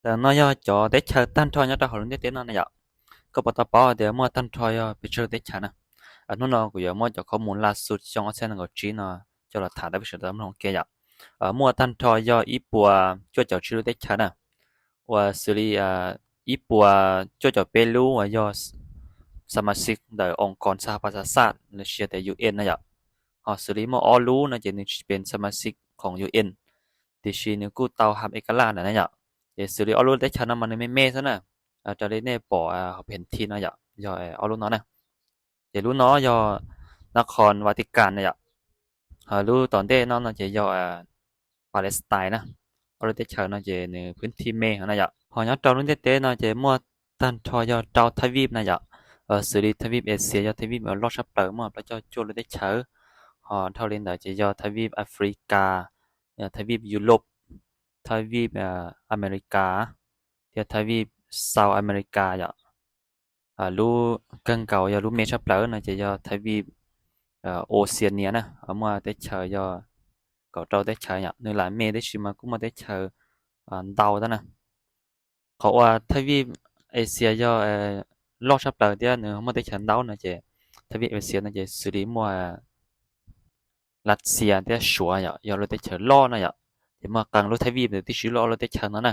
Ntawm no yog cov teb chaws tag nrho nyob rau hauv lub ntiaj teb no na yom. Koj puas tau paub tias muaj tag nrho yog pes tsawg lub teb chaws na? Hnub no kuv yuav muab cov khob mus laj xu xyoo ob txhiab nees nkaum tsib no coj los tham rau peb sawv daws mloog ua ke yom. Muaj tag nrho yog ib puas cuaj caum tsib lub teb chaws na, uas xws li ib puas cuaj caum peb lub uas yog xa ma xij ntawm oos koos xa pas xa xaj los sis tias U N na yom. Ho xws li muaj ob lub no ces nws tsis pes xa ma xij khoom U N, tiam sis nws kuj tau ham es ka laj ntawm na yom. Ces xws li ob lub teb chaws no mas nws me me xwb na, raws li nej pom hauv pheem thi no yom, yog ob lub no na. Ces lub no yog Nakhon Vatican na yom, ho lub tom ntej no no ces yog Palestine na. Ob lub teb chaws no ces nws phwb thi me no na yom. Ho nyob rau lub ntiaj teb no ces muaj tag nrho yog rau thaj vib na yom. Xws li thaj vib Asia yog thaj vib uas loj tshaj plaws muaj plaub caug cuaj lub teb chaws. Ho dhau li ntawd ces yog thaj vib Africa, thaj vib Europe, thaj vib America, thiab thaj vib South America yom. Lub kawg nkaus yog lub me tshaj plaws no ces yog thaj vib Oceania na, muaj teb chaws yog kaum rau teb chaws yom. Nws lam me tab sis mas kuj muaj teb chaws ntau tab na. Qhov uas thaj vib Asia yog loj tshaj plaws thiab nws muaj teb chaws ntau no ces thaj vib Asia no ces xws li muaj Lav Xias thiab Suav yom, yog lub teb chaws loj no yom. Ces muaj qee lub thaj vib ntawd tib si loj lub teb chaws no na.